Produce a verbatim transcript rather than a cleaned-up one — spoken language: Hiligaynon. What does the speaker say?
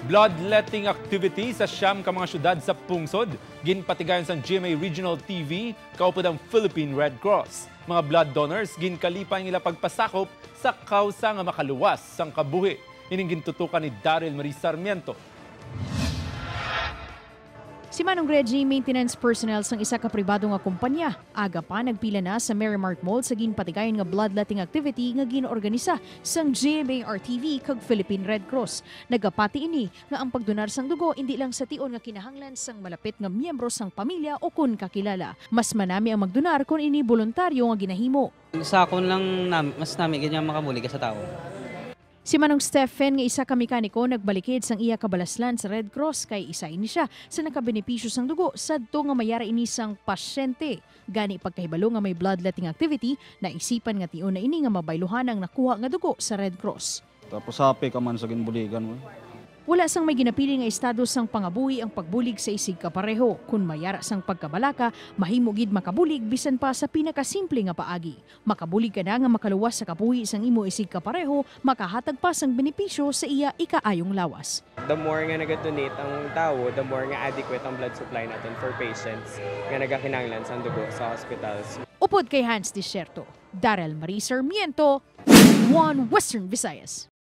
Bloodletting activity sa siyam ka mga syudad sa pungsod, ginpatigayon sang G M A Regional T V kaupod ang Philippine Red Cross. Mga blood donors, ginkalipay ang ila pagpasakop sa kawsa nga makaluwas sang kabuhi. Ining gintutukan ni Daryl Marie Sarmiento. Si Manong Reggie, maintenance personnel sang isa ka pribado nga kumpanya. Aga pa, nagpila na sa Merrimark Mall sa ginpatigayon nga bloodletting activity nga gin-organisa sang G M A R T V kag Philippine Red Cross. Nagapati ini nga ang pagdonar sang dugo indi lang sa tion nga kinahanglan sang malapit nga miyembro sang pamilya o kon kakilala. Mas manami ang magdonar kon ini boluntaryo nga ginahimo. Sa akon lang, nam-, mas nami gid nga makabulig ka sa tawo. Si Manong Stephen, nga isa ka mekaniko, nagbalikid sang iya kabalaslan sa Red Cross kay isa ini sia sa nakabenepisyo sang dugo sadto nga mayara ini sang pasyente. Gani, pagkahibalo nga may bloodletting activity, naisipan nga tion na ini nga mabayluhan ang nakuha nga dugo sa Red Cross. Tapos happy ka man sa ginbuligan mo. Wala sang may ginapili nga estado sang pangabuhi ang pagbulig sa isigkapareho. Kon mayara sang pagkabalaka, mahimo gid makabulig bisan pa sa pinakasimple nga paagi. Makabulig ka na nga makaluwas sa kabuhi sang imo isigkapareho, makahatag pa sang benepisyo sa iya ikaayong lawas. The more nga nagadonate ang tawo, the more nga adequate ang blood supply naton for patients nga nagakinahanglan sang dugo sa hospitals. Upod kay Hans Desierto, Daryl Marie Sarmiento, One Western Visayas.